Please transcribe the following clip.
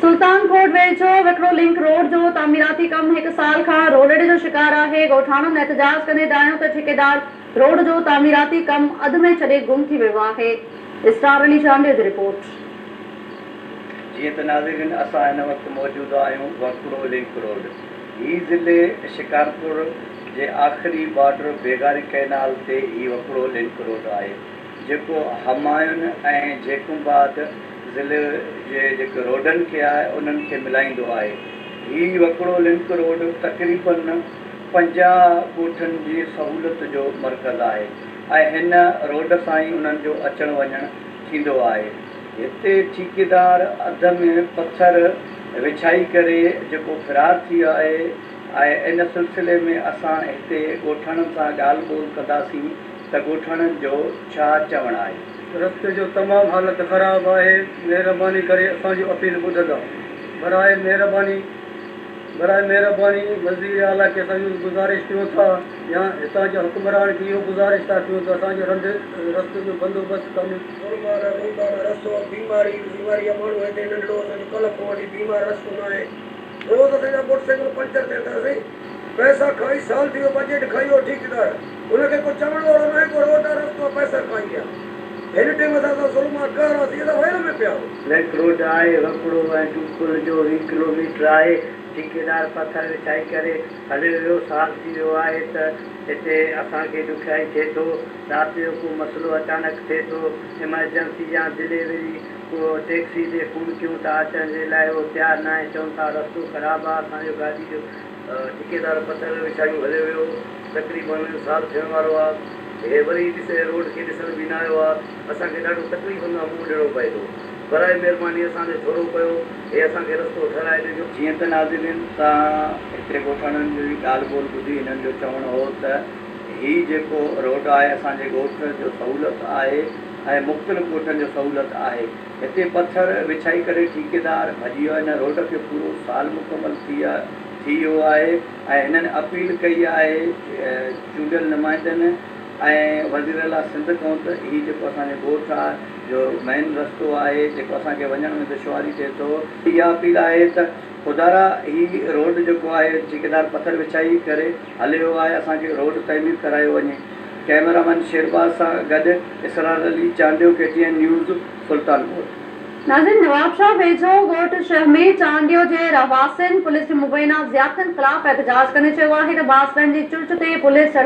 سلطان ڪوٽ ويجهو وڪڙو link road جو تعميراتي ڪم هڪ سال کان رولڙي جو شڪار آهي، ڳوٺاڻن احتجاج ڪندي دانهيو ته ٺيڪيدار روڊ جو تعميراتي ڪم اڌ ۾ ڇڏي گم ٿي ويو آهي، اسرار علي چانڊيو جي رپورٽ. جيئن ته ناظرين اسان هن وقت موجود آهيون وڪڙو لنڪ روڊ هي ضلعي شڪارپور جي آخري بارڊر بيگاري ڪئنال تي هي وڪڙو لنڪ روڊ آهي جيڪو همايون ۽ جيڪب آباد ضلعي جي جيڪي روڊن کي آهي انهن کي ملائيندو آهي. هي وڪڙو لنڪ روڊ تقريبن 50 ڳوٺن جي سهولت جو مرڪز آهي ۽ هن روڊ سان ئي انهن جو اچڻ وڃڻ ٿيندو آهي. هتي ٺيڪيدار اڌ ۾ پٿر وڇائي ڪري جيڪو فرار ٿي ويو آهي ۽ ان سلسلي ۾ اسان هتي ڳوٺاڻن سان ڳالهه ٻولهه ڪنداسين. ته ڳوٺاڻن جو ڇا چوڻ آهي. رستي جو تمام حالت خراب آهي مهرباني ڪري اسان جو اپيل ٻڌندا براء مهرباني براء مهرباني وزير اعليٰ کي اسان اهو گذارش ڪيون ٿا يا هتان جا حڪمران کي اهو گذارش ٿا ڪيون ته اسان جي رنڌ رستي جو بندوبست ڪن. ظلم آ روڊ آ رستو آ بيماري بيماري آ ماڻهو هتي ننڍڙو اسان جو ڪلهه کان وٺي بيمار رستو ناهي روز اسان جا موٽر سائيڪل پنچر ٿين ٿا سائين پئسا کائي سال ٿي ويو بجيٽ کائي ويو ٺيڪيدار ان کي ڪو چوڻ وارو ناهي ڪو روڊ آ رستو آ پئسا کائي ويا هن ٽيم اسان سان ظلم آ قهر آ سي اسان ويل ۾ پيا آهيون. لنڪ روڊ آهي وڪڙو ۽ ٽوپل جو 20 ڪلوميٽر آهي ٺيڪيدار پٿر وڇائي ڪري هليو ويو سال ٿي ويو آهي ته هتي اسان کي ڏکيائي ٿئي ٿو رات جو ڪو مسئلو اچانڪ ٿئي ٿو ايمرجنسي يا ڊليوري ڪو ٽيڪسي تي فون ڪيون ٿا اچڻ جي لاء اهو تيار ناهي چون ٿا رستو خراب آ اسان جو گاڏي جو ٺيڪيدار پٿر وڇايون هليو ويو تقريبن سال ٿيڻ وارو آ هي وري ڏس روڊ کي ڏسڻ به نه آيو آ اسان کي ڏاڍو تڪليفن کان منهن ڏيڻو پئي ٿو برائي مهرباني اسان تي ٿورو ڪيو هي اسان کي رستو ٺهرائي ڏجو. جيئن ته ناظرين تان هتي ڳوٺاڻن جي ڳالهه ٻولهه ٻڌي هنن جو چوڻ هو ته هي جيڪو روڊ آهي اسان جي ڳوٺ جو سهولت آهي ۽ مختلف ڳوٺن جو سهولت آهي هتي پٿر وڇائي ڪري ٺيڪيدار ڀڄي ويو هن روڊ کي پورو سال مڪمل ٿي ٿي ويو آهي ۽ هنن اپيل ڪئي آهي چونڊيل نمائندن ۽ وزير اعليٰ سنڌ کان ته هي جيڪو اسان جو ڳوٺ آهي جو مين رستو آهي جيڪو اسان کي وڃڻ ۾ دشواري ٿئي ٿو اها اپيل آهي ته خدارا هي روڊ جيڪو آهي ٺيڪيدار پٿر وڇائي ڪري هليو ويو آهي اسان کي روڊ تعمير ڪرايو وڃي ڪئميرا مين شيرباز سان گڏ Israr Ali Chandio K T N news Sultanpur. ناظرين نوابشاهه ويجهو ڳوٺ شهمير چانڊيو جي رهواسين پوليس جي مبينا زيادتين خلاف احتجاج ڪندي چيو آهي ته بااثرن جي چرچ تي پوليس چڙهائي.